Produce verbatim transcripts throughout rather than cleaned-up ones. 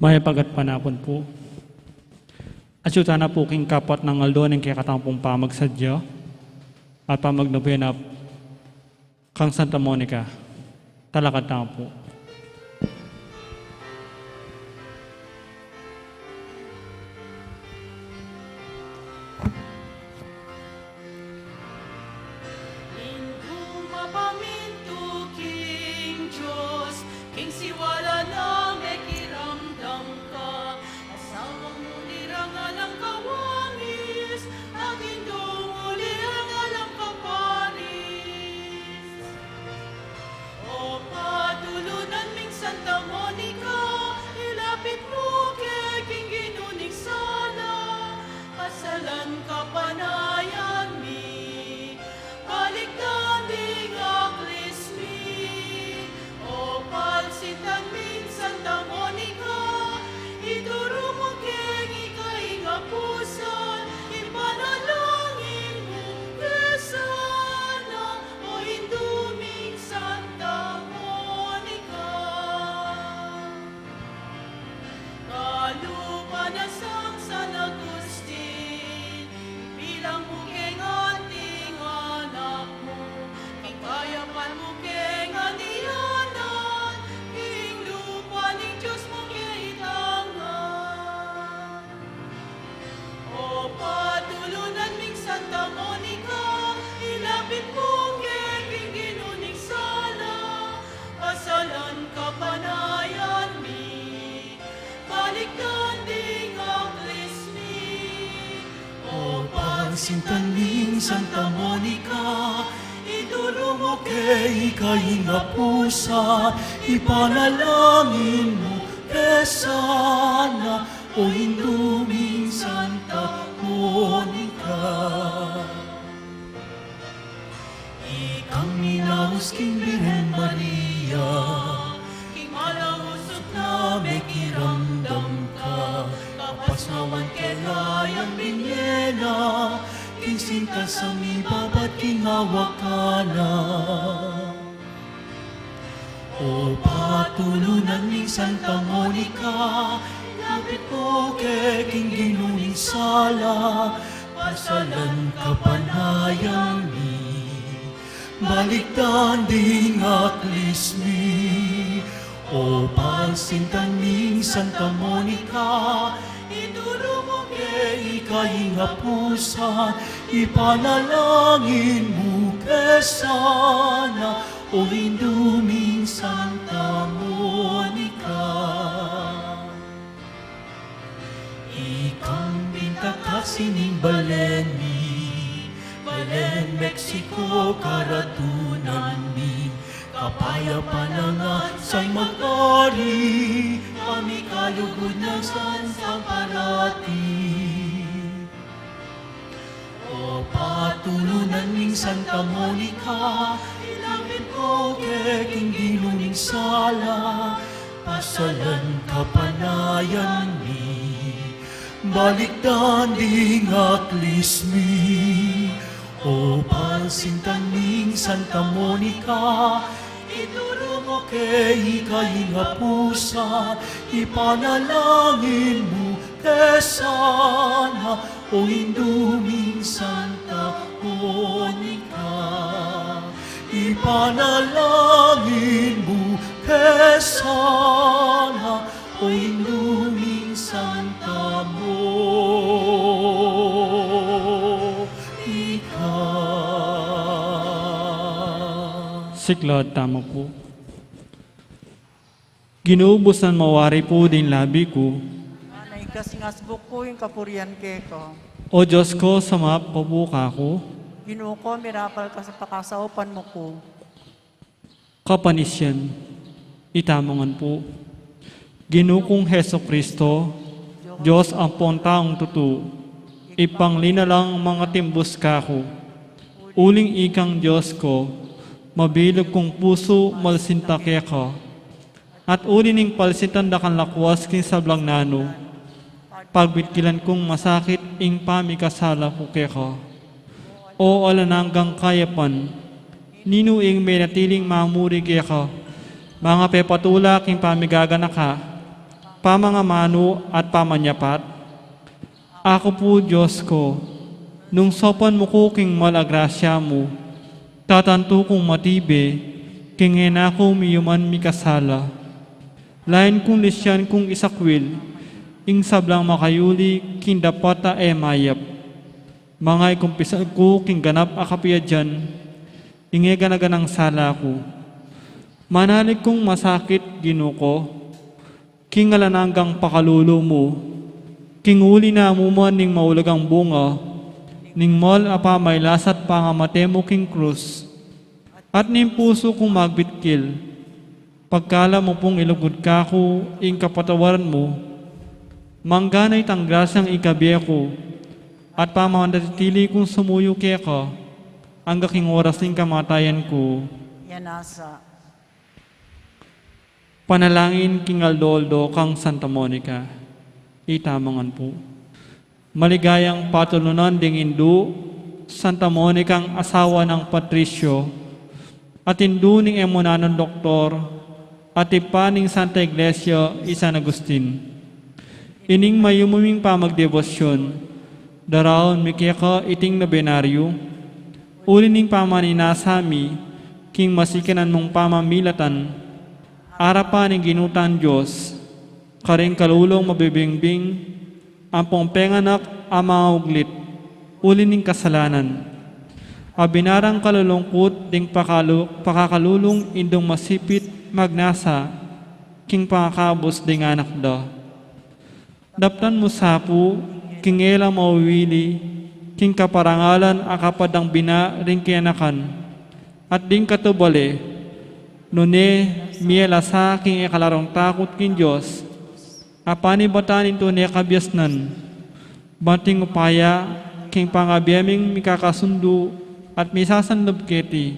Mayap a gatpanapun pu. Atiu tana pu king kapat nang aldo ning kekatamung pamagsadya at pamagnobena kang Santa Monica. Talakad tamu pu. Indu, mapamintu king Dios, king siwala na mekiramdam ka. Asawa mu, uli rang alang kawangis, at indu mu, uli rang alang kaparis. O patulunan ming Santa Monica, ilapit mu ke king Ginu ning sala, pasalan kapanayan mi, balikdan ding aklis mi. O palsintan ming Santa Monica, ituru mu keng ika ing apusan, ipanalangin mu ke sana, o indu ming Santa Monica. Kalupa nang San Agustin, bilang mu keng anting anak mu, king kayapan mu keng anianan, king lupa ning Dios mu ke itangan. O patulunan ming Santa Monica, ilapit mu ke king Ginu ning sala, pasalan kapanayan mi, balikdan ding aklis mi. O palsintan ming Santa Monica, ituru mu ke ika ing apusan, ipanalangin mu ke sana, o indu ming Santa Monica. Ikang minaus king Birhen Maria, king malausut na mekiramdam ka, kapasnawan keka yang binie na, king sinta sa mibabat king awa ka na. O patulunan ning Santa Monica, ilapit mu ke king Ginu ning sala, pasalan kapanayan mi, balikdan ding aklis mi. O palsintan ning Santa Monica, ituru mu ke ika ing apusan, ipanalangin mu ke sana, o indu ming Santa Monica. Ikang bintak kasi ning balen mi, balen Mexico karatunan mi, kapayapan na ngan sa magari, pamikalugud na ngan sa parati. O patulunan ning Santa Monica, ilapit mu ke king Ginu ning sala, pasalan kapanayan mi, balikdan ding aklis mi. O palsintan ning Santa Monica, ituru mu ke ika ing apusan, ipanalangin mu ke sana, o indu ming Santa Monica. Ipanalangin mu ke sana, o indu ming Santa Monica. Siklaud tamu pu. Ginu, busan mawari pu ding labi ku. Ngan ikas ngasbuk ku ing kapurian keka. O Dios ku, samapu ka pu kaku. Ginu ku, mirapal ka sa pakasaupan mu ku. Kapanisian, itamu ngan pu. Ginu kung Jesucristo, Dios ampong taung tutu, ipanglinalang mangatimbus kaku. Uling ikang Dios ku, mabilug kung pusu malsinta keka. At uli ning palsintan da kang lakwas king sablang nanu, pagmitkilan kung masakit ing pamikasala ku keka. O alang anggang kayapan, ninu ing menatiling mamuri keka, mangapepatula king pamigaganaka, pamangamanu at pamanyapat? Aku pu, Dios ku, nung saupan mu ku king mal a grasya mu, tatantu kung matibe, king e na ku miyuman mikasala. Lain kung lisyan kung isakwil ing sablang makayuli king dapat a e mayap. Mangay kung pisag ku king ganap a kapiadan ing e gana-ganang sala ku. Manalig kung masakit, Ginu ku, king alang anggang pakalulu mu, king uli na mu man ning maulagang bunga ning mal a pamailas at pangamate mu king krus, at ning pusu kung magbitkil, pagkalub mu pung ilugud kaku ing kapatawaran mu, manggana itang grasyang ikabie ku, at pamanatili kung sumuyu keka angga king oras ning kamatayan ku. Yan asa. Panalangin king aldo-aldo kang Santa Monica. Itamu ngan pu. Maligayang patulunan ding indu, Santa Monicang asawa nang Patricio, at indu ning emunan nang doktor, at ibpa ning Santa Iglesia i San Agustin. Ining mayumu ming pamagdebosyon, daraun mi keka iting nobenaryu, uli ning pamaninasa mi king masikan mung pamamilatan, arapan ning Ginu tang Dios, karing kalulung mabibingbing, ampong penganak a mangauglit, uli ning kasalanan. A binarang kalulungkut ding pakalu-, pakakalulung indung masipit magnasa, king pangakabus ding anak da. Daptan mu sa pu, king e la mawili, king kaparangalan a kapadang bina ring kenakan, at ding katubale, nune mie la sa king e kalarung takut king Dios, a panibatan ning tune kabiasnan, banting upaya, king pangabie ming mikakasundu, at misasanlub keti,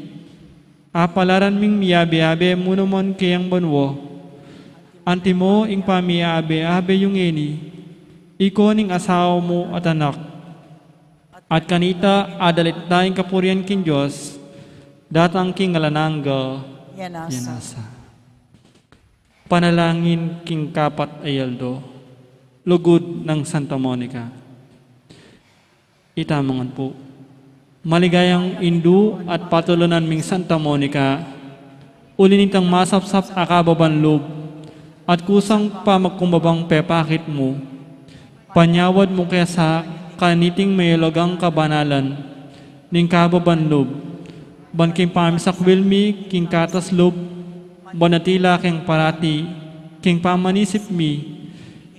apalaran ming miabe-abe mu naman keng banua. Antimo ing pamiabe-abe yu ngeni, ikayu ning asawa mu at anak. At kanita, adalit da ing kapurian king Dios, datang king alang angga. Yan asa. Yan asa. Panalangin king kapat a aldo. Lugud nang Santa Monica. Itamu ngan pu. Maligayang indu at patulunan ming Santa Monica, uli nitang masapsap a kababan lub, at kusang pamagkumbabang pepakit mu, panyawad mu ke sa kaniting mayulagang kabanalan ning kababan lub, ban king pamisakwil mi king katas lub, manatili keng parati king pamanisip mi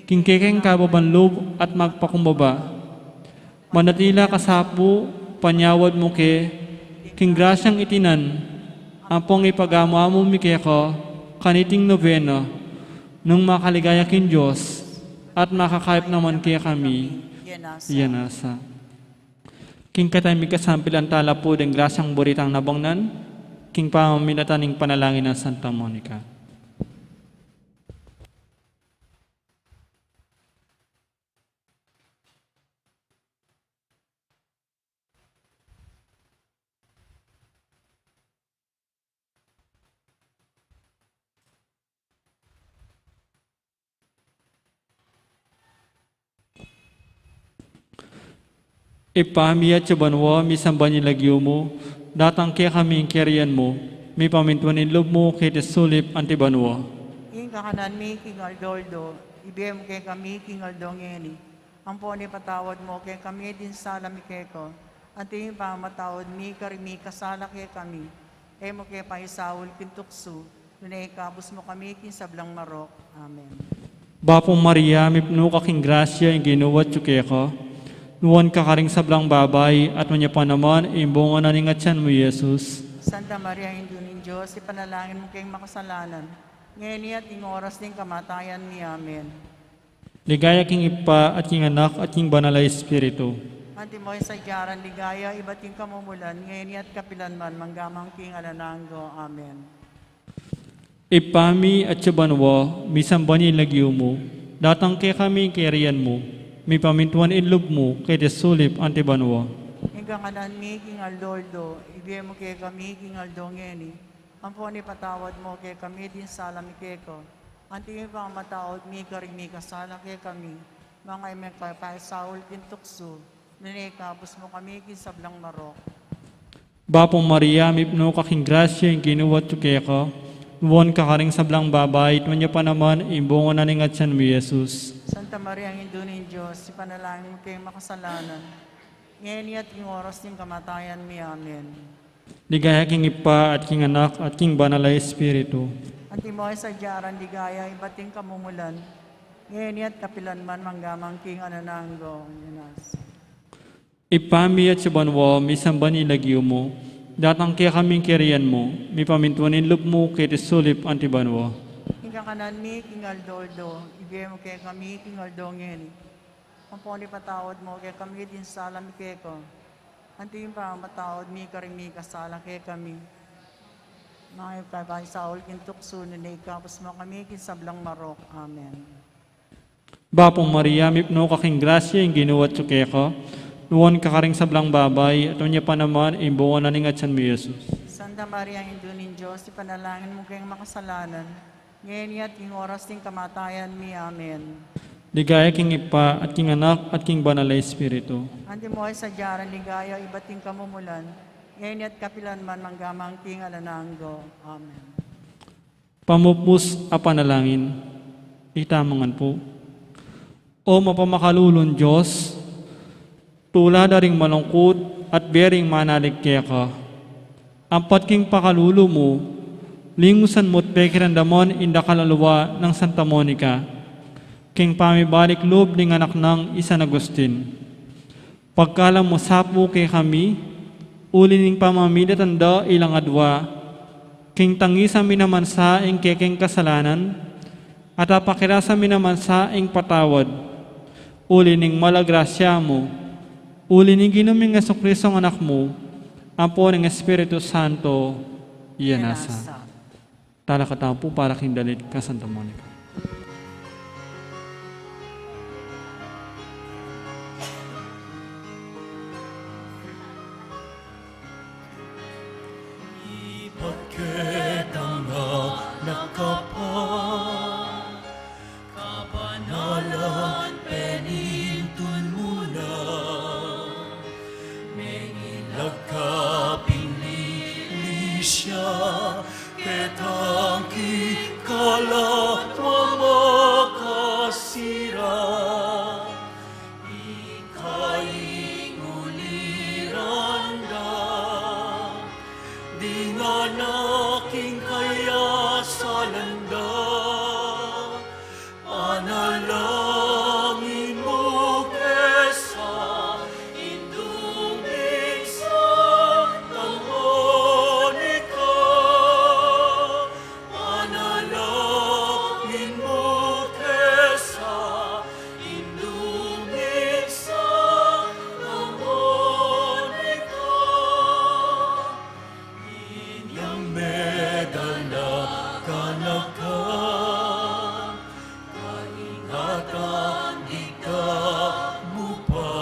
king kekeng kababan lub at magpakumbaba. Manatili ka sa pu, panyawad mu ke king grasyang itinan, ampong ipagamu-amu mi keka kaniting nobena, nung makaligaya king Dios, at makakayap naman kekami. Yan asa. King keta mikasang pilantala pu ding grasyang buritang nabangnan, king pamamilatan ning panalangin nang Santa Monica. Ibpa mi atsu ka banua, misamban ya ing lagyu mu, datang kekami ing kayarian mu, mipamintuan ing lub mu keti sulip anti banua. Ing kakanan mi king aldo-aldo, ibie mu kekami king aldo ngeni. Ampon ipatawad mu kekami ding sala mi keka, anti ing pamamatawad mi karing mikasala kekami. E mu ke paisaul king tuksu, nune ikabus mu kami king sablang marok. Amen. Bapu Maria, mipnu ka king grasya, ing Ginu atsu keka. Nuan ka karing sablang babai, at nuan ya pa naman ing bunga na ning atian mu, Jesus. Santa Maria, Indu ning Dios, ipanalangin mu keng makasalanan, ngeni at king oras ning kamatayan mi. Amen. Ligaya king Ibpa, at king Anak, at king Banal a Espiritu. Antimo ing sadya nang ligaya, ibat king kamumulan, ngeni at kapilan man, mangga man king alang angga. Amen. Ibpa mi atsu ka banua, misamban ya ing lagyu mu, datang kekami ing kayarian mu, mipamintuan ing lub mu keti sulip anti banua. Ing kakanan mi king aldo-aldo, ibie mu kekami king aldo ngeni. Ampon ipatawad mu kekami ding sala mi keka, Anti ing pamamatawad mi karing mikasala kekami, manga e mu ke paisaul king tuksu, nune ikabus mu kami king sablang marok. Bapu Maria, mipnu ka king grasya, ing Ginu atyu keka, nuan ka karing sablang babai, at nuan ya pa naman ing bunga na ning atyan mu, i Jesus. Santa Maria, Indu ning Dios, ipanalangin mu keng makasalanan, ngeni at king oras ning kamatayan mi. Amen. Ligaya king Ibpa, at king Anak, at king Banal a Espiritu. Antimo ing sadya nang ligaya ibat king kamumulan, ngeni at kapilan man, mangga man king alang angga. Amen. Ibpa mi atsu ka banua, misamban ya ing lagyu mu, datang kekami ing kayarian mu, mipamintuan ing lub mu keti sulip anti banua. Ing kakanan mi king aldo-aldo ibie mu kekami king aldo ngeni. Ampon ipatawad mu kekami ding sala mi keka, anti ing pamamatawad mi karing mikasala kekami. Manga e mu ke paisaul king tuksu, nune ikabus mu kami king sablang marok. Amen. Bapu Maria, mipnu ka king grasya, ing Ginu atyu keka, nuan ka karing sablang babai, at nuan ya pa naman ing bunga na ning atyan mu, i Jesus. Santa Maria, Indu ning Dios, ipanalangin mu keng makasalanan, ngeni at king oras ning kamatayan mi. Amen. Ligaya king Ibpa, at king Anak, at king Banal a Espiritu. Antimo ing sadya nang ligaya ibat king kamumulan, ngeni at kapilan man, mangga man king alang angga. Amen. Pamupus a panalangin. Itamu ngan pu. O mapamakalulung Dios, tula da ring malungkut at bie ring manalig keka. Ampat king pakalulu mu, lingusan mu't pekiramdaman ing dakal a lua nang Santa Monica keng pamibalik lub ning anak nang i San Agustin. Pagkalam mu sa pu kekami, uli ning pamamilatan da ilang adua, king tangisan mi naman sa ing kekeng kasalanan, at apakirasan mi naman sa ing patawad, uli ning mal a grasya mu, uli ning Ginu ming Jesucristo a Anak mu, ampo ning Espiritu Santo, iya na sa. Talakad tamu pu para king dalit kang Santa Monica. Ibat ketang anak ka pa, kapanalan penintun mu na, mengilag ka pinili sya, ketang kikalat wa makasira, ika ing uliran da, ding anak ing kayasalan da. Panalangin mu ke sa, Indung Santa Monica. Panalangin mu ke sa, Indung Santa Monica. Inyang medal na kanaka, kaingatan digta mu pa.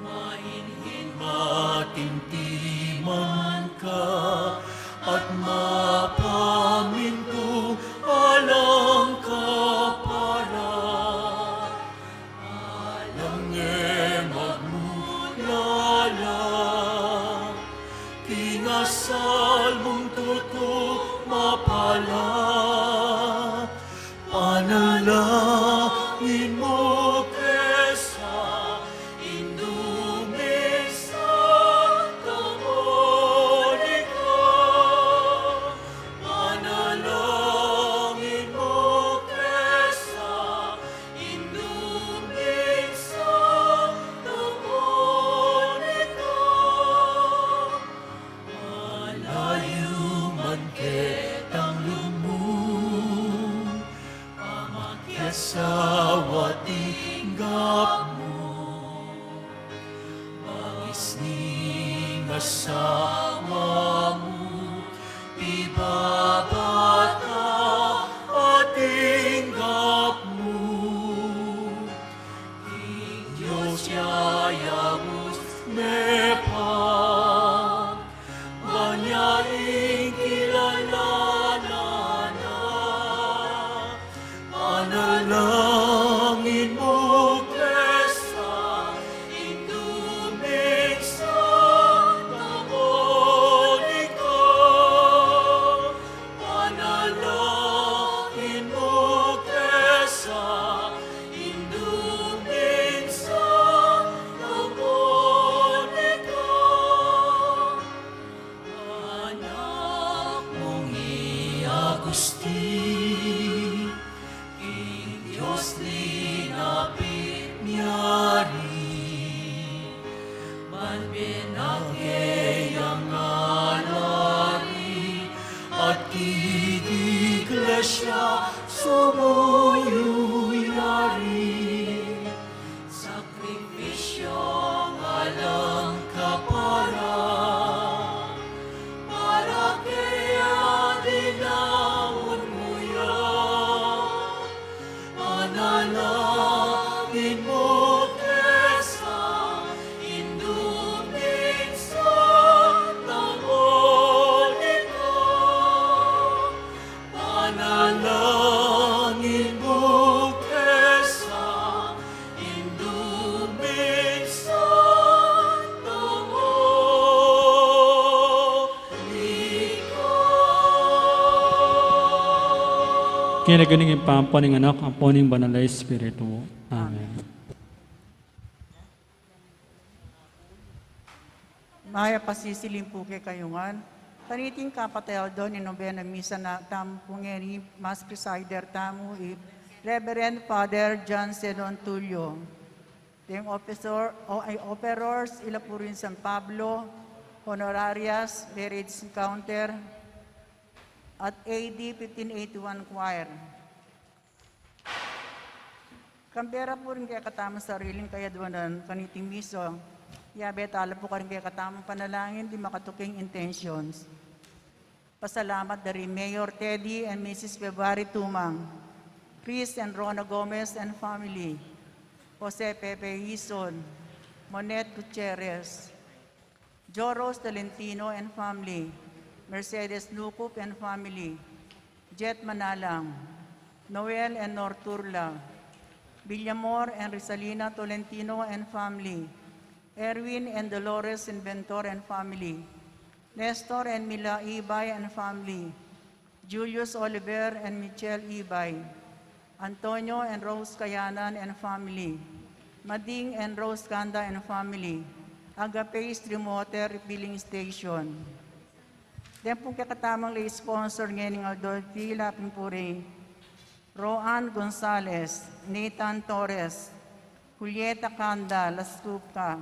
Mainhin matimtiman ka, at mapamintu alang kapara. Alang e magmulala, king asal mung tutu mapala. Panalangin mu ke sa, Indung Santa Monica. Panalangin mu ke sa, Indung Santa Monica. Malayu man ketang lub mu, pamakiasawa tinggap mu. Bagis ning asawa mu, pibabata a tinggap mu. Ing Dios yayaus me pa, ban ya ing kilalanan na. Ban binake yang ngalari at king iglesia sumuyu yari. Sakripisyo alang kapara, para kaya dinaun mu ya. Panalangin mu kesa, Indu ming Santa Monica. Panalangin mu kesa, Indu ming Santa Monica. King lagyu ning Ibpa, ampo ning Anak, ampo ning Banal a Espiritu. Amen. Mayap a sisilim pu kekayu ngan. Kaniting kapat a aldo ning nobena misa na tamu pu ngeni, Mass presider tamu i Reverend Father John Senon Tulio. Deng officer, o, ay, operors, ila pu rin San Pablo, honorarias, marriage encounter, at A D fifteen eighty-one choir. Kambe ra pu ring kekatamung sariling kayadwanan kaniting misa, yabe tala pu karing kekatamung panalangin ding makatuking intentions. Pasalamat da ri Mayor Teddy and Missus February Tumang, Chris and Rona Gomez and family, Jose Pepe Ison, Monette Gutierrez, Joros Tolentino and family, Mercedes Lucup and family, Jet Manalang, Noel and Norturla, Villamor and Risalina Tolentino and family, Erwin and Dolores Inventor and family, Nestor and Mila Ibay and family, Julius Oliver and Michelle Ibay, Antonio and Rose Kayanan and family, Mading and Rose Ganda and family, Agape Stream Water Refilling Station. Deng pung kekatamung lay sponsor ngening aldo, ila pin pu ri Roan Gonzalez, Nathan Torres, Julieta Canda Lascupca,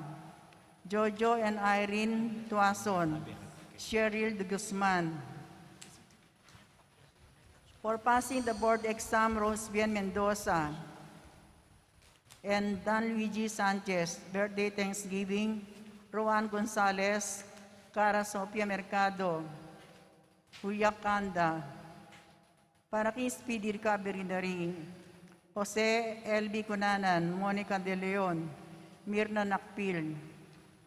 Jojo and Irene Tuason, Cheryl de Guzman. For passing the board exam, Rose Bien Mendoza and Dan Luigi Sanchez. Birthday thanksgiving, Roan Gonzalez, Cara Sofia Mercado, Julia Canda. Para king speedy recovery na ri Jose L B Cunanan, Monica De Leon, Mirna Nakpil,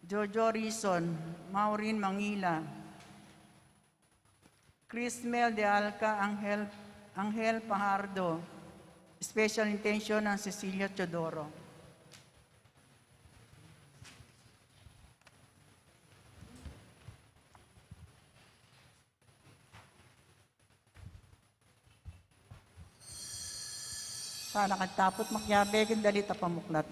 Jojo Rison, Maureen Mangila, Crismel de Alca, Angel, Angel Pajardo. Special intention ng Cecilia Teodoro. Sana katapot makiabe king dalit a pamuklat.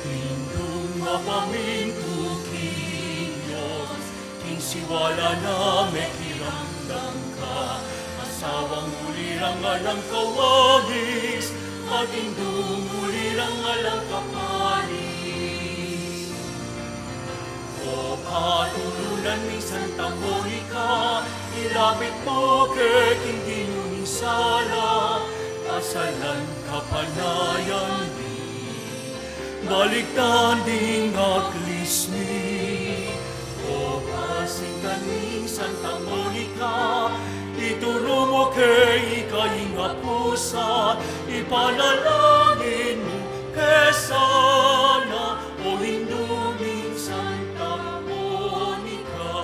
Indung mapamintu king Dios, king siwala na mekiramdam ka, asawang ulirang alang kawalis, at indung ulirang alang kapalis. O patulunan ming Santa Monica, ilapit mu ke king Ginu ning sala, pasalan kapanayan mi, balikdan ding aklis mi. O pasikan ming Santa Monica, ituru mu ke ika ing apusan, ipanalangin mu ke sana, o Indu ming Santa Monica.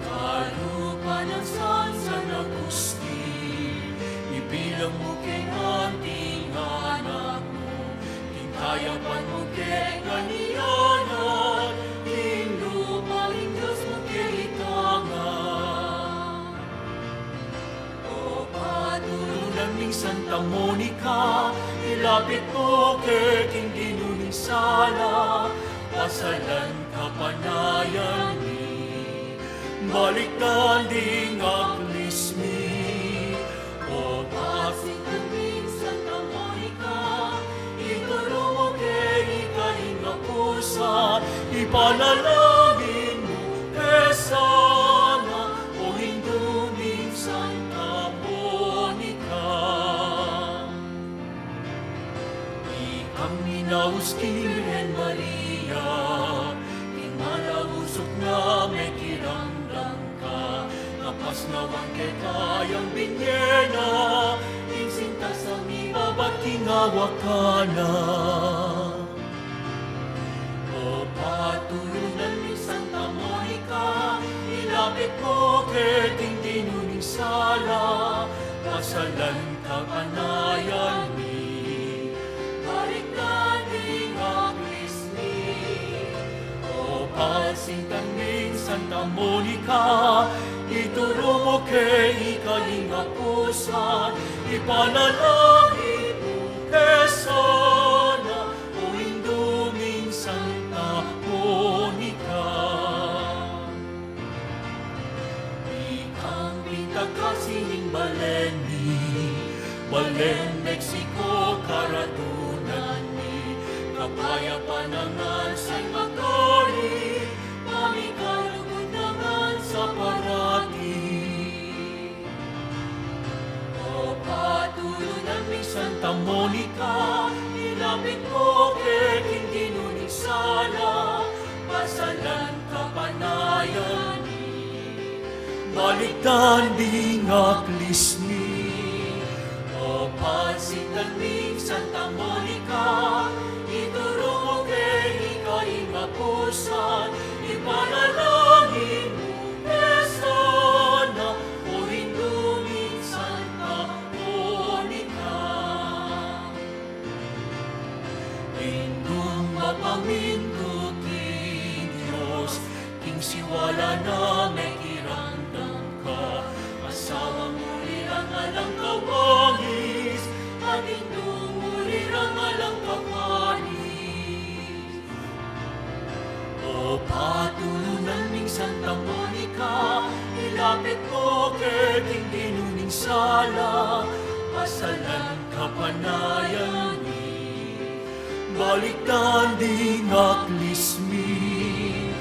Kalupa nang San, San Agustin, ibilang mu ke ing anting anak mu, king kayapan mu ke ngan iangat, king lupa ning Dios mu ke itangan. O patulunan ming Santa Monica, ilapit mu ke king Ginu ning sala, pasalan kapanayan mi, Balikdan ding aklis mi. O pasitan ming Santa Monica, ituru mu ke ika ing apusan, ipanalangin mu ke sana, o Indu ming Santa Monica. Ikang minaus king Birhen Maria, king malausuk na mekiramdam ka, kapasnawan keka yang binye na, ing sintas a mibabat king awakan na. O patulunan ming Santa Monica, ilapit mu ke king Ginu ning sala, pasalan kapanayan mi, balikdan ding aklis mi. O pasitan ming Santa Monica, ituru mu ke ika ing apusan, ipanalangin mu ke sana, o Indu ming Santa Monica. Ikang pintag-kasi ning balen mi, balen Mexico, karatunan mi, kapayapan a ngan sa ing matari, pamikalugud na ngan sa parati. O patulunan ming Santa Monica, ilapit mu ke king Ginu ning sala, pasalan kapanayan mi, balikdan ding aklis mi. O pasitan ming Santa Monica, ituru mu ke ika ing apusan, ipanalangin mu ke sana, o Indu ming Santa Monica. Indung mapamintu king Dios, king siwala na mekiramdam ka. Asawa mu rirang alang kawangis, at indu mu rirang alang kapanis. O patulunan ming Santa Monica, ilapit mu ke king Ginu ning sala, pasalan kapanayan mi, balikdan ding aklis mi.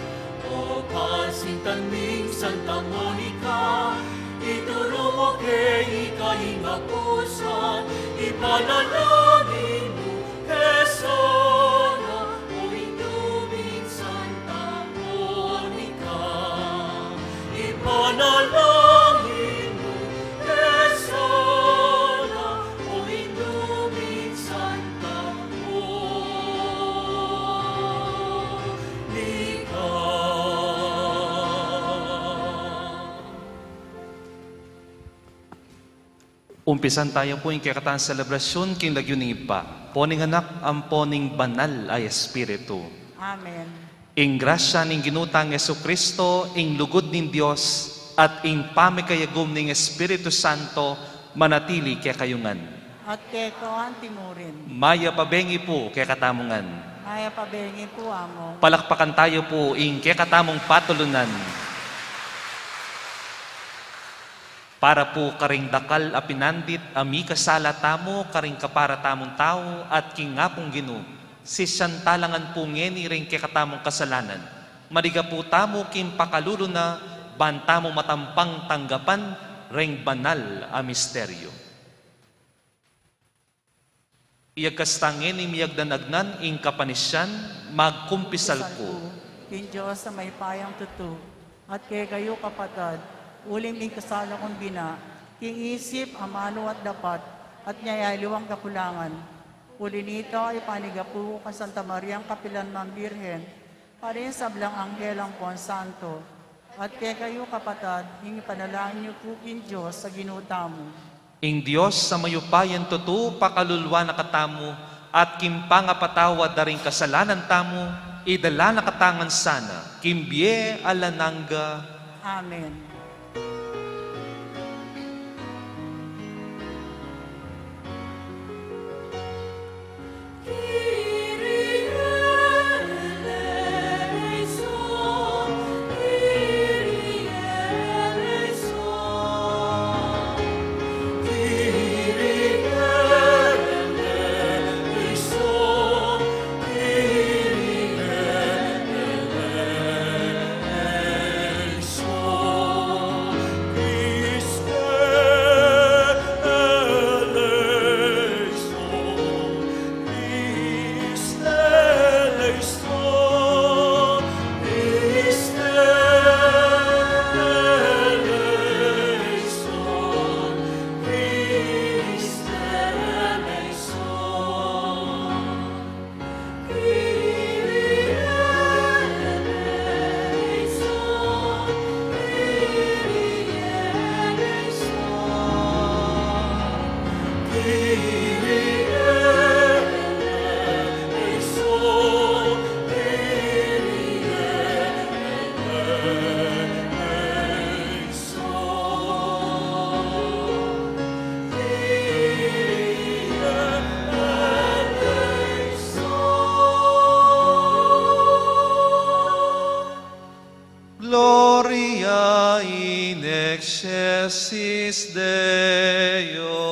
O pasitan ming Santa Monica, ituru mu ke ika ing apusan, ipanalangin mu ke sana, o Indu ming Santa Monica, ipanalangin mu ke sana, o Indu ming Santa Monica. Umpisan tayu pu ing kekatang selebrasyun king lagyu ning Ibpa, ampo ning Anak, ampo ning Banal a Espiritu. Amen. Ing grasya ning Ginu tang Jesucristo, ing lugud ning Dios, at ing pamikayagum ning Espiritu Santo, manatili kekayu ngan. At keka anti mu rin. Mayap a bengi pu kekatamu ngan. Mayap a bengi pu, Among. Palakpakan tayu pu ing kekatamung patulunan. Para pu karing dakal a pinandit a mikasala tamu karing kapara tamung tau at king Apung Ginu, sisian talangan pu ngeni ring kekatamung kasalanan. Maligapu tamu king pakalulu na, ban tamu matampang tanggapan ring banal a misteryu. Iyagkas ta ngeni miyagdan agnan ing kapanisyan, magkumpisal ku king Dios a mayupayang tutu, at kekayu, kapatad, uling mikasala kung bina, king isip, amanu at dapat, at nia aliwang kakulangan. Uli nita, ipanigapu ku kang Santa Mariang kapilan man Birhen, karing sablang anghel ampon santo, at kekayu, kapatad, ing ipanalangin yu pu king Dios a Ginu tamu. Ing Dios a mayupayang tutu pakaluluan na katamu, at king pangapatawad da ring kasalanan tamu, idala na katamu ngan sana king bie alang angga. Amen. Gloria in excelsis Deo.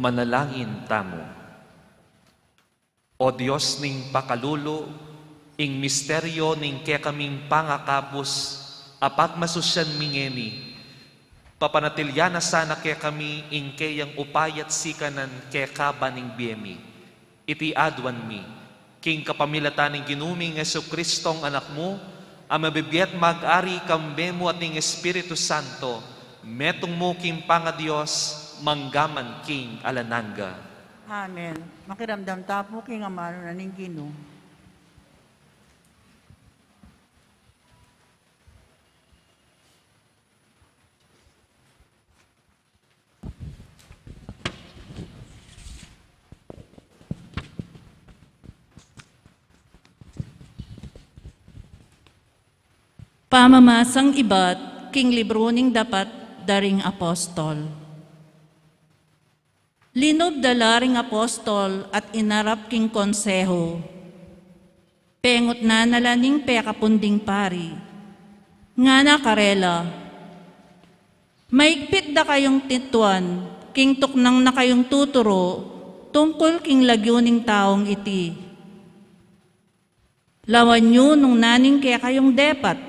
Manalangin tamu. O Dios ning pakalulu, ing misteryo ning kekaming pangakabus a pagmasusyan mi ngeni, papanatilian na sana kekami ing keyang upaya at sikanan keka ban ning bie mi. Iti aduan mi, king kapamilatan ning Ginu ming Jesucristong Anak mu, a mabibie at mag-ari kambe mu at ning Espiritu Santo, metung mu king pangaDios, mangga man king alang angga. Amen. Makiramdam ta pu king amanu na ning Ginu. Pamamasang ibat king libru ning Dapat da ring Apostol. Linub da la ring apostol at inarap king konsehu. Pengutnan na la ning pekapunding pari. Ngana karela, "Maigpit da kayung tintuan king tuknang na kayung tuturu tungkul king lagyu ning taung iti. Lawan yu nung naning kekayung depat.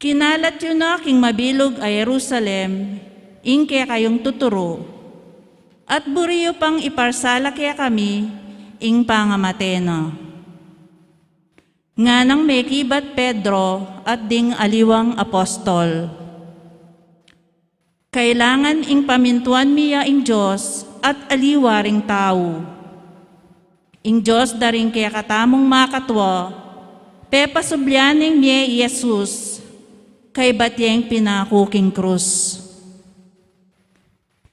Kinalat yu na king mabilug a Jerusalem ing kekayung tuturu, at buri yu pang iparsala kekami ing pangamate na." Nganang mekibat Pedro at ding aliwang apostol, "Kailangan ing pamintuan mi ya ing Dios at aliwa ring tau. Ing Dios da ring kekatamung makatua, pepasublian neng mie i Jesus, kaybat yeng pinaku king krus.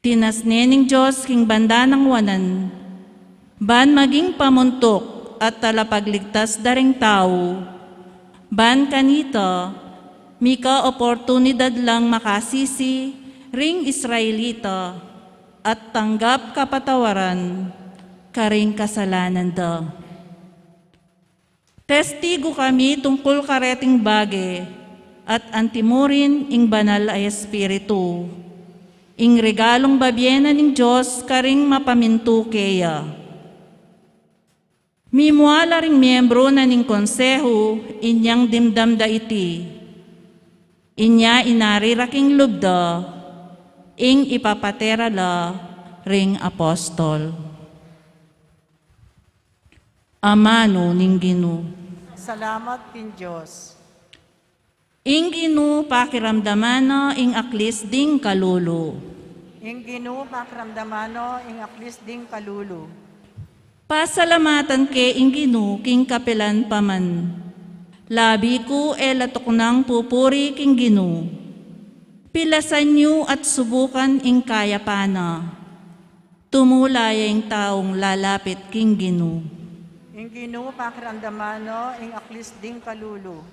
Tinasne ning Dios king banda nang wanan, ban maging pamuntuk at talapagligtas da ring tau, ban kanita mika oportunidad lang makasisi ring Israelita at tanggap kapatawaran karing kasalanan da." Testigu kami tungkul kareting bage, at antimurin ing Banal a Espiritu, ing regalung babie na ning Dios karing mapamintu keya. Mimua la ring miembru na ning konsehu inyang dimdam da iti. Inya inari ra king lub da, Ing ipapatera la ring apostol. Amanu ning Ginu. Salamat king Dios. Ing Ginu pakiramdaman na ing aklis ding kalulu. Ing Ginu pakiramdaman na ing aklis ding kalulu. Pasalamatan ke ing Ginu king kapilan pa man. Labi ku e la tuknang pupuri king Ginu. Pilasan yu at subukan ing kayapan na. Tumula ya ing taung lalapit king Ginu. Ing Ginu pakiramdaman na ing aklis ding kalulu.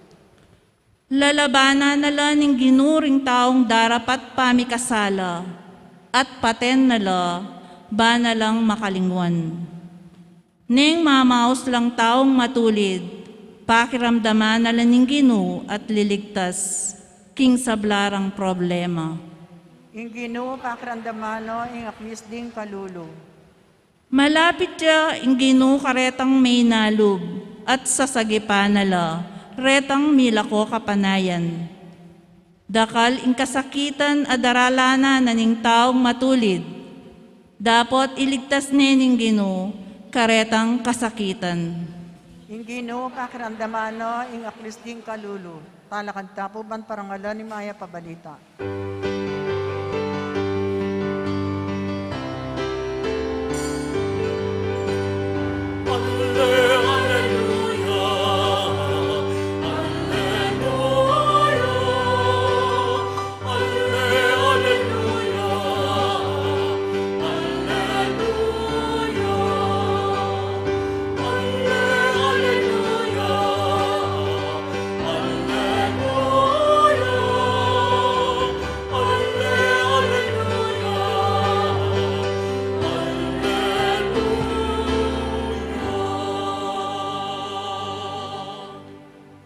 Lalabanan na la ning Ginu ring taung darapat pamikasala, at paten na la ba na lang makalingwan. Neng mamaus lang taung matulid, pakiramdaman na la ning Ginu at liligtas king sabla rang problema. Ing Ginu pakiramdaman na ing aklis ding kalulu. Malapit ya ing Ginu karetang meinalub, at sasagipan na la retang milako kapanayan. Dakal ing kasakitan a daralanan na ning taung matulid, dapot iligtas ne ning Ginu karetang kasakitan. Ing Ginu pakiramdaman na ing aklis ding kalulu. Talakad ta pu ban parangalan ing mayap a balita.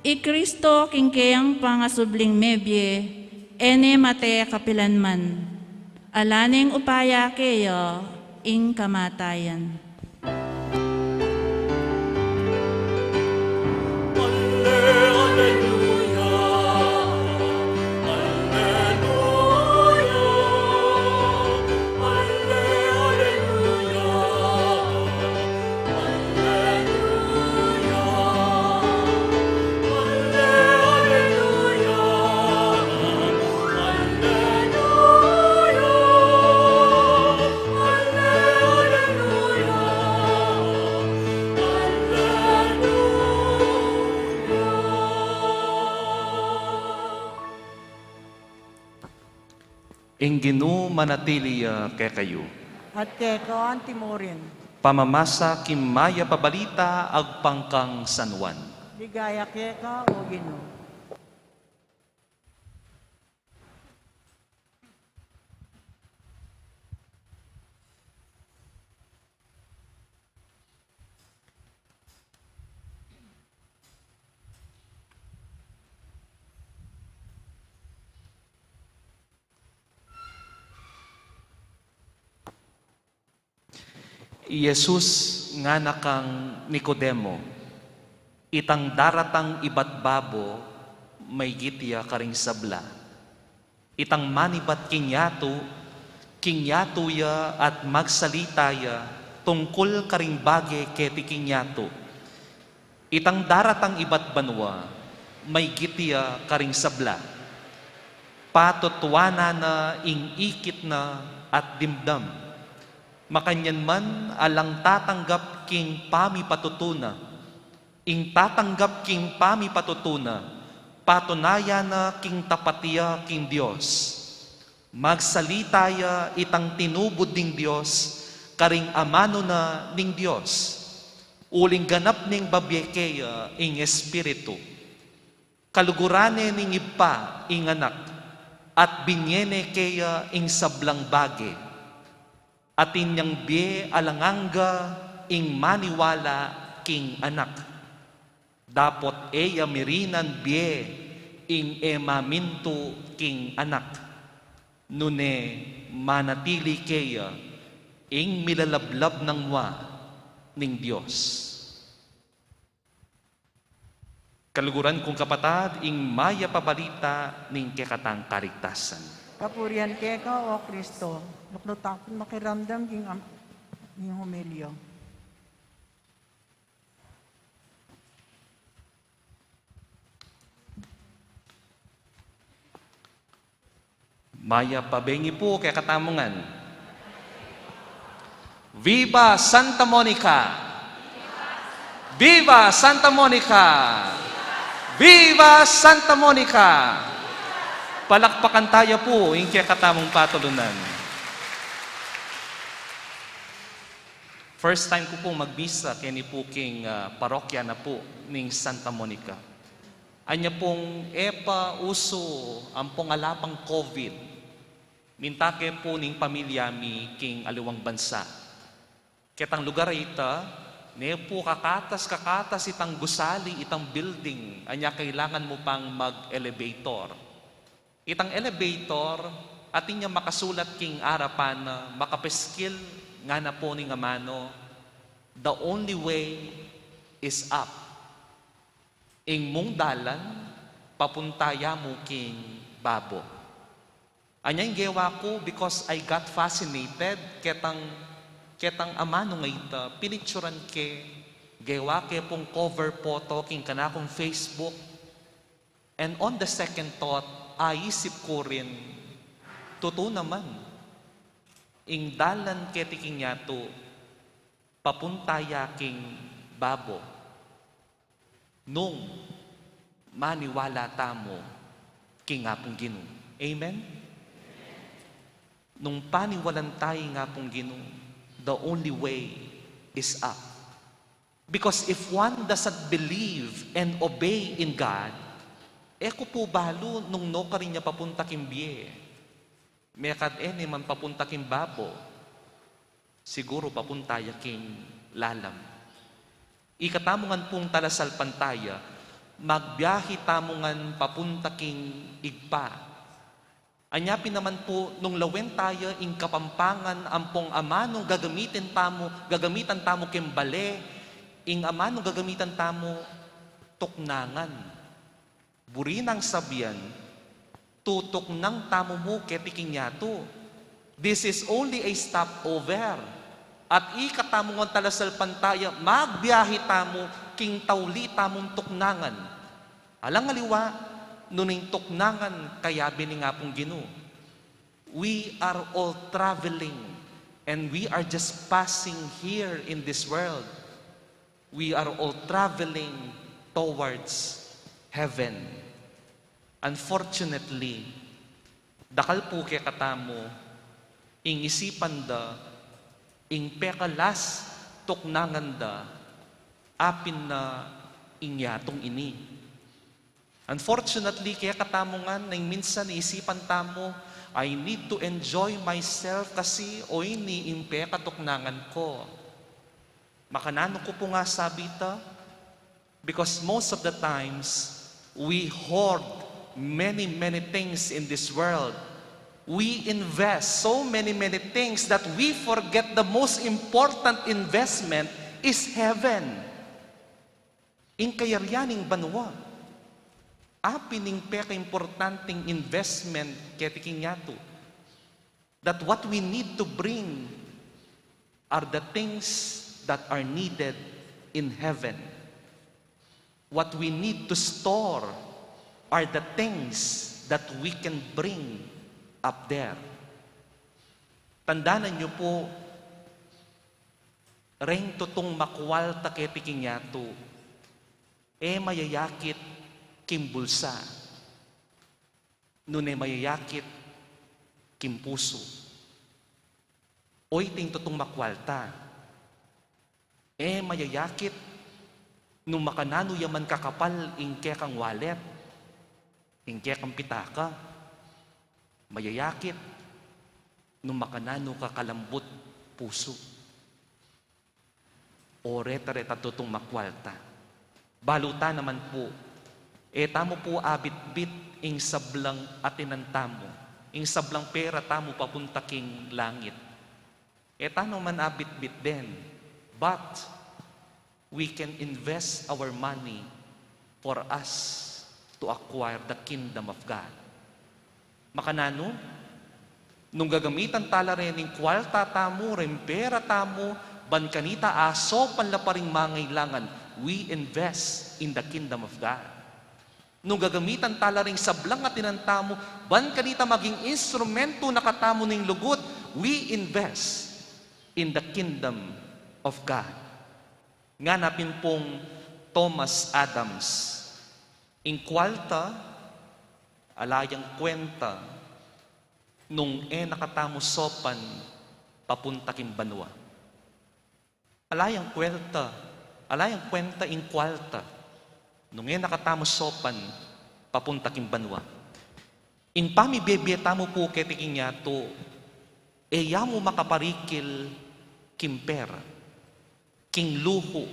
I Kristo king keyang pangasubling mebie, e ne mate kapilan man. Ala neng upaya keya ing kamatayan. Ing Ginu manatili ya kekayu. At keka antimurin. Pamamasa king mayap a balita agpang kang San Juan. Ligaya keka, O Ginu. I Jesus ngana kang Nicodemo, itang daratang ibat babo, maygit ya karing sabla. Itang manibat king yatu, king yatu ya at magsalita ya tungkul karing bage keti king yatu. Itang daratang ibat banua, maygit ya karing sabla. Patutuanan na ing ikit na at dimdam. Makanyan man alang tatanggap king pamipatutu na. Ing tatanggap king pamipatutu na, patunayan na king tapat ya king Dios. Magsalita ya itang tinubud ning Dios karing amanu na ning Dios. Uling ganap neng babie keya ing Espiritu. Kaluguran ne ning Ibpa ing Anak, at binie ne keya ing sablang bage. Atin yang bie alang angga ing maniwala king Anak. Dapot e ya mirinan bie ing e mamintu king Anak, nune manatili keya ing milalablab nang wa ning Dios. Kaluguran kung kapatad, ing mayap a balita ning kekatang kaligtasan. Kapurian keka, O Kristo. Luklutan ku makiramdam king am-, king homilya. Mayap a bengi pu kekatamu ngan. Viva Santa Monica! Viva Santa Monica! Viva Santa Monica! Palakpakan taya pu ing kekatamung patulunan. First time ku pung magmisa keni pu king, ah, parokya na pu ning Santa Monica. Anya pung e pa usu ampong ala pang COVID, minta ke pu ning pamilya mi king aliwang bansa. Ketang lugar a ita, ne pu kakatas-kakatas itang gusali, itang building, anya kailangan mu pang mag-elevator. Itang elevator, atin ya makasulat king arapan na, makapeskil ngana pu ning amanu, "The only way is up." Ing mung dalan, papunta ya mu king babo. Anya ing gewa ku, because I got fascinated, ketang, ketang amanu nga ita, pinicturan ke, gewa ke pung cover photo king kanakung Facebook. And on the second thought, aisip ku rin, tutu naman, ing dalan keti king yatu, papunta ya king babo. Nung maniwala tamu king Apung Ginu. Amen? Nung paniwalan tayu king Apung Ginu, the only way is up. Because if one doesn't believe and obey in God, e ku pu balu nung nukarin ya papunta king bie. Mekad e ne man papunta king babo, siguru papunta ya king lalam. Ikatamu ngan pung talasalpantaya, magbiahe tamu ngan papunta king Ibpa. Anya pin naman pu, nung lawen taya ing Kapampangan ampong amanung gagamitan tamu, gagamitan tamu king bale, ing amanung gagamitan tamu, tuknangan. Buri nang sabian, tutuknang tamu mu keti king yatu. This is only a stopover. At ikatamu ngan talasalpantaya, magbiahe tamu king tauli tamung tuknangan. Alang aliwa, nung ing tuknangan kayabe ning Apung Ginu. We are all traveling and we are just passing here in this world. We are all traveling towards heaven. Unfortunately, dakal pu kekatamu, ing isipan da, ing pekalas tuknangan da, apin na ing yatung ini. Unfortunately, kekatamu ngan, neng minsan isipan tamu, "I need to enjoy myself kasi o ini ing pekatuknangan ku." Makananu ku pu nga sabi ta? Because most of the times, we hoard many, many things in this world. We invest so many, many things that we forget the most important investment is heaven. Ing kayarian ning banua. Apin ing pekaimportanteng investment keti king yatu? That what we need to bring are the things that are needed in heaven. What we need to store are the things that we can bring up there. Tandanan yu pu, reng tutung makwalta keti king yatu, e mayayakit king bulsa, nune mayayakit king pusu. Oyting tutung makwalta, e mayayakit nung makananu ya man kakapal ing kekang wallet, ing kekang pitaka. Mayayakit nung makananu ka kalambut pusu. O reta-reta tutung makwalta. Balu ta naman pu, e tamu pu abitbit ing sablang atinan tamu, ing sablang pera tamu papunta king langit. E ta naman abitbit den, but we can invest our money for us to acquire the kingdom of God. Makananu? Nung gagamitan tala ring kwalta tamu, ring pera tamu, ban kanita asaupan la pa ring mangailangan, we invest in the kingdom of God. Nung gagamitan tala ring sablang atinan tamu, ban kanita maging instrumento na katamu ning lugud, we invest in the kingdom of God. Ngana pin pung Thomas Adams, ing kwalta, ala yang kwenta, nung e na katamu saupan papunta king banua. Ala yang kwenta, ala yang kwenta ing kwalta, nung e na katamu saupan papunta king banua. Ing pamibie-bie tamu pu keti king yatu, e ya mu makaparikil king pera, king luhu,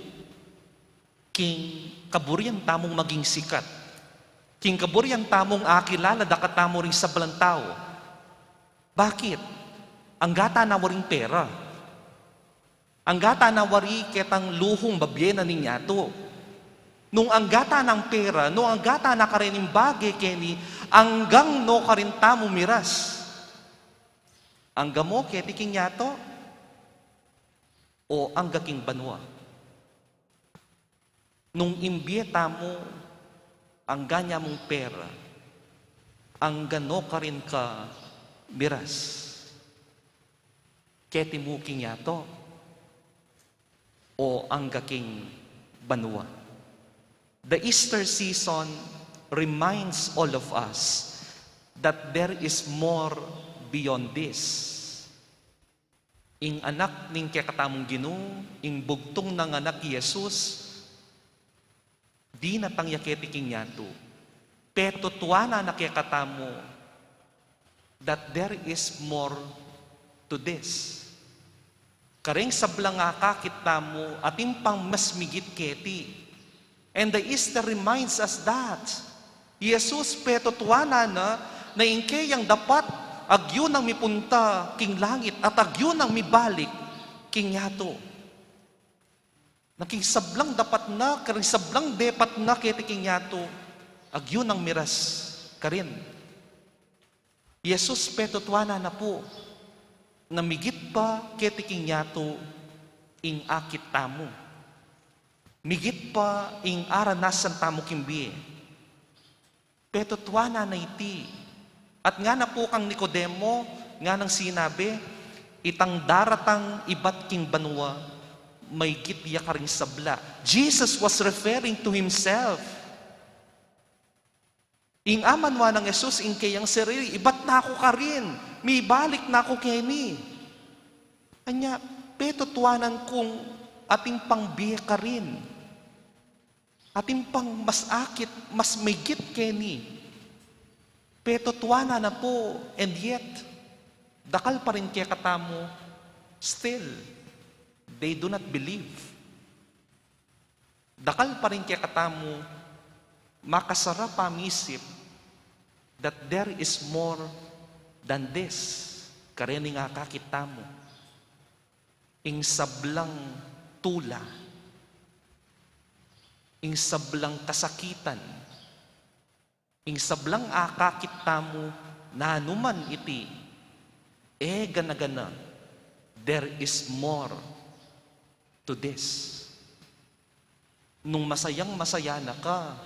king kaburian tamung maging sikat, king kaburian tamung akilala da katamu ring sablang tau. Bakit? Angga ta na waring pera. Angga ta na wari ketang luhung babie na ning yatu. Nung angga ta nang pera, nung angga ta na karening bage keni, anggang no karin tamu miras? Angga mu keti king yatu? O angga king banua? Nung ing bie tamu, angga nya mung pera, angga no karin ka miras? Keti mu king yatu? O angga king banua? The Easter season reminds all of us that there is more beyond this. Ing anak ning kekatamung Ginu, ing bugtung nang anak Jesus, dinatang ya keti king yatu. Petutuanan na kekatamu that there is more to this. Kareng sablang akakit tamu, atin pang mas migit keti. And the Easter reminds us that Jesus petutuanan na, na ing keyang dapat agyu nang mipunta king langit at agyu nang mibalik king yatu. Na king sablang dapat na, karing sablang depat na keti king yatu, agyu nang miras karin. Jesus petutuanan na pu, na migit pa keti king yatu ing akit tamu. Migit pa ing aranasan tamu king bie. Petutuanan na iti. At ngana pu kang Nicodemo, nganang sinabi, itang daratang ibat king banua, maigit ya karing sabla. Jesus was referring to himself. Ing amanwa nang Jesus, ing keyang sarili, ibat na ku karin, mibalik na ku keni. Anya, petutuanan kung atin pang bie karin. Atin pang mas akit, mas migit keni. Petutuanan na pu, and yet, dakal pa rin kekatamu, still, they do not believe. Dakal pa rin kekatamu, makasarap a misip that there is more than this. Karening akakit tamu. Ing sablang tula, ing sablang kasakitan, ing sablang akakit tamu, nanu man iti, e gana-gana, there is more to this. Nung masayang-masaya na ka,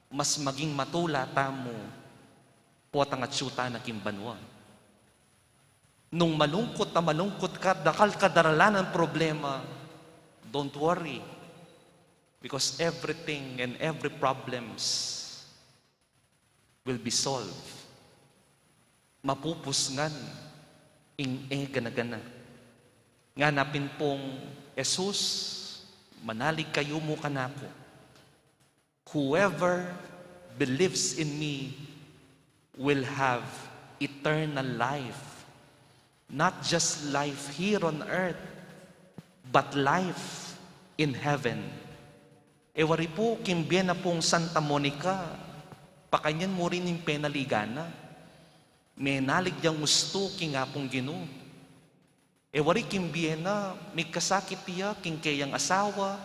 mas maging matula tamu, potang atsu ta na king banua. Nung malungkut a malungkut ka, dakal ka daralanan problema, don't worry. Because everything and every problems will be solved. Mapupus ngan ing e gana-gana. Ngana pin pung Jesus, manalig kayu mu kanaku. Whoever believes in me will have eternal life. Not just life here on earth, but life in heaven. E wari pu, king bie na pung Santa Monica, pakanyan mu rin ing penaligan na. Menalig yang ustu king Apung Ginu. E wari king bie na, migkasakit ya king keyang asawa,